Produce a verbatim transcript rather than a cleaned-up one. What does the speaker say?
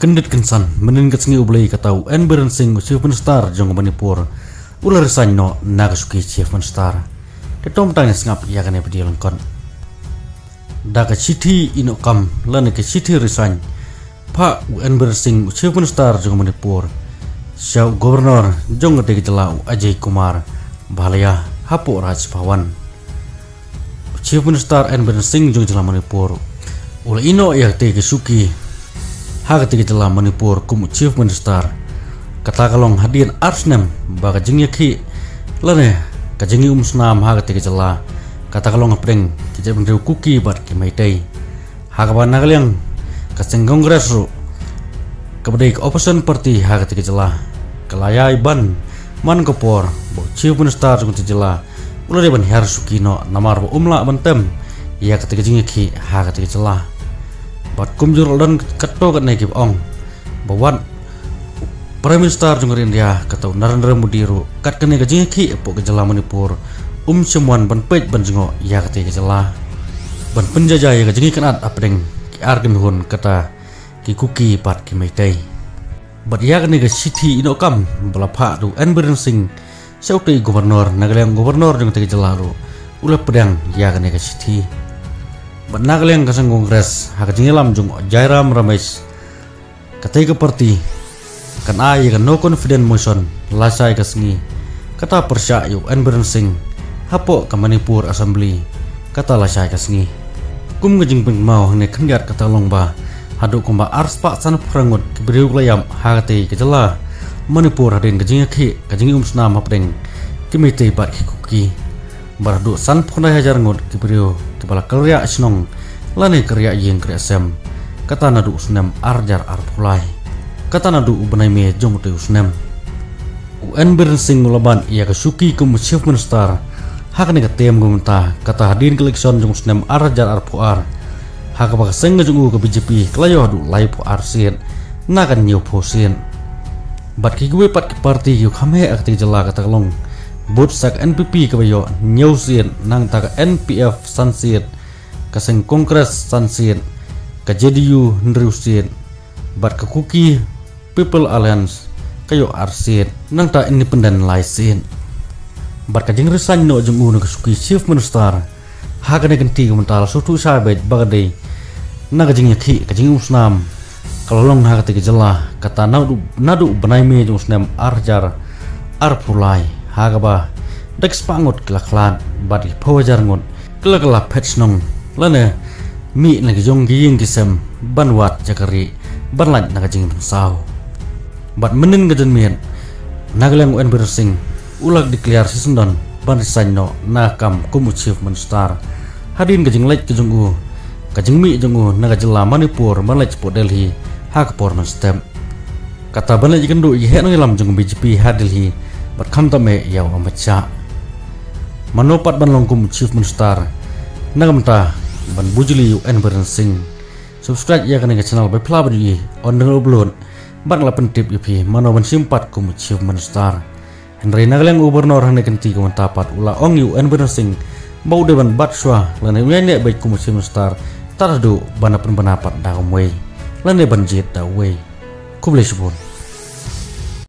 Kyndit kynsan, mynnin ka sngi U Blei kata u N Biren Singh u Chief Minister jong ka Manipur u la resign noh na ka shuki Chief Minister. Te to mynta ngin sngap ïa kane ka video lyngkot. Da ka shithi ïehnoh kam lane ka shithi resign phah u N Biren Singh u Chief Minister jong ka Manipur sha u Governor jong katei ka jylla u Ajay Kumar Bhalla hapoh Raj Bhavan. U Chief Minister N Biren Singh jong ka jylla Manipur u la ïehnoh ïa katei ka shuki ha katei ka jylla Manipur kum u Chief Minister. Kata ka long hadien ar snem ba ka jingïakhih lane ka jingïaumsnam ha katei ka jylla kata ka long hapdeng ki jaitbynriew Kuki bad ki Meitei. Ha kaba na ka liang ka seng Congress ruh kaba dei ka opposition party ha katei ka jylla ka la ïai ban man ka por ba u Chief Minister jong katei ka jylla u la dei ban hiar shuki noh namar ba um lah ban tem ïa katei ka jingïakhih ha katei ka jylla. Bad kumjuh ruh la don katto katne kiba ong ba wat u Prime Minister jong ka ri India kata u Narendra Modi ruh kat kane ka jingïakhih hapoh ka jylla Manipur um shym wan ban peit ban jngoh ïa katei ka jylla ban pynjaja ïa ka jingïakynad hapdeng ki ar kynhun kata ki Kuki bad ki Meitei. Bad ïa kane ka shithi ïehnoh kam ba la phah da u N Biren Singh sha utei u Governor, na ka liang u Governor jong katei ka jylla ruh u la pdiang ïa kane ka shithi. Bad na ka liang ka seng Congress ha ka jingïalam jong u Jairam Ramesh, katei ka party kan ai ïa ka no confidence motion lashai ka sngi, kata pyrshah ïa u N Biren Singh hapoh ka Manipur Assembly kata lashai ka sngi. Kum ka jingpynkynmaw hangne khyndiat kata long ba haduh kumba arspah sanphew phra ngut ki briew ki la ïap ha katei ka jylla Manipur hadien ka jingïakhih ka jingïaumsnam hapdeng ki Meitei bad ki Kuki. Bad haduh sanphew khyndai hajar ngut ki briew kiba la kyrriah shnong lane kyrriah ïing kyrriah sem, kata naduh u snem ar hajar arphew lai, kata naduh u bnai May jong utei u snem. U N Biren Singh u la bat ïa ka shuki kum u Chief Minister ha kane ka term kaba mynta, kata hadien ka election jong u snem ar hajar arphew ar, ha kaba ka seng ka jong u ka B J P ka la ïoh haduh laiphew ar seat na ka hynñiewphew seat. Bad kiwei pat ki party kiba kham heh ha katei ka jylla kata ka long bud sa ka N P P kaba ïoh hynñiew seat, nangta ka N P F san seat, ka seng Congress san seat, ka J D U hynriew seat, bad ka Kuki People Alliance ka ïoh ar seat, nangta Independent lai seat. Bad ka jingresign noh jong u na ka shuki Chief Minister ha kane ka kynti kaba mynta la sngewthuh shai beit ba ka dei na ka jingïakhih ka jingïaumsnam ka la long ha katei ka jylla, kata naduh, naduh u bnai May jong u snem ar hajar arphew lai, ha kaba da ki spah ngut ki la khlad bad ki phew hajar ngut ki la kylla phet shnong lane mih na ki jong ki ïing ki sem ban wad ïa ka ri ban lait na ka jingpynsaw. Bad mynnin ka janmiet, na ka liang u N Biren Singh u la declare shisyndon ban resign noh na ka kam kum u Chief Minister hadien ka jingleit ka jong u, ka jingmih jong u na ka jylla Manipur ban leit shapoh Delhi ha ka por mynstep, kata ban leit ïakynduh ïa ki heh nongïalam jong ka B J P ha Delhi bad khamtam eh ïa u Amit Shah. Mano pat ban long kum u Chief Minister na ka bynta ban bujli ïa u N Biren Singh? Subscribe ïa kane ka channel ba phi lah ban ïohi ban dang upload bad nga la pyntip ïa phi mano ban shim pat kum u Chief Minister. Hynrei na ka liang u Governor hangne ka kynti kaba mynta pat u la ong ïa u N Biren Singh ba u dei ban bat shuwa lane u ïai neh beit kum u Chief Minister tad haduh ban da pynbna pat da uwei lane ban jied da uwei. Khublei shibun.